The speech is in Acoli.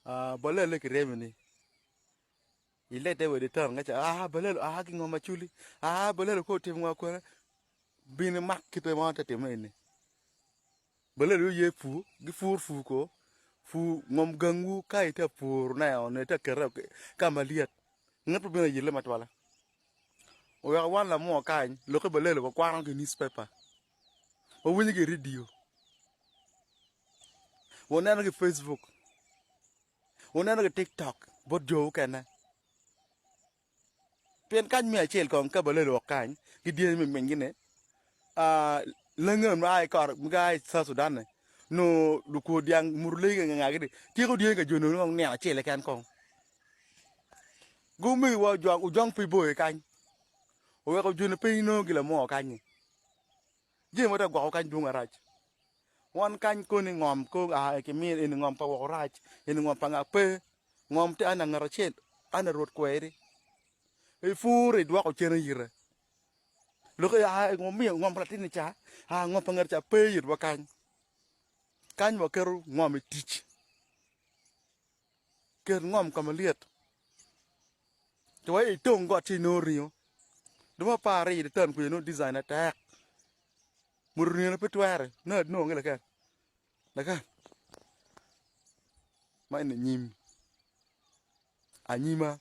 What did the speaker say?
Balele kiryemo ni iledde wa i dye taun nga ca aa balele oa ki i ngom acoli aa balele kong otimo ngo kwene bin imak kite ma tye ka timme eni balele oye pur gipur pur ko pur ngom gangwu ka itye ka purone nyo itye ka kete ka ma lyet ngat ma bino ayelle matwala oweko wan lamwoo kany lokke balele wakwano ki i newspaper wawinyo ki i redio waneno ki i facebook. Wuneno ki tiktok bot jo mukene. Pien kany me acel kong ka balelo woko kany ki dyani me minygi ni lange ma a i South Sudan ni nongo lukwo dyang muto legi ki ngagi ni tyeko dyani ka joni kong nino acel keken kong. Gumiwa ojong pe bor kany oweko joni pe inongo gi lamwoo kany-nyi. Jami ma tye ka gwoko kany dwong arac. Wan kany koni ngom ko aa ki mino eni ngom pa woko rac eni ngom pa nga pe ngom tye ana ngat acel ana rwot kweri ipur idwoko cen ire lok aa ngom miyo ngom pa latin ni ca aa ngom pa ngat ca pe itwa kany kany waketo ngom i tic ket ngom ka malyet to wa itong got ci inongo ringo dong apar aryo i tan kwija nongo design atek. Muto nino pe twere nongo adnonge lakan lakan ma eni anyim anyima.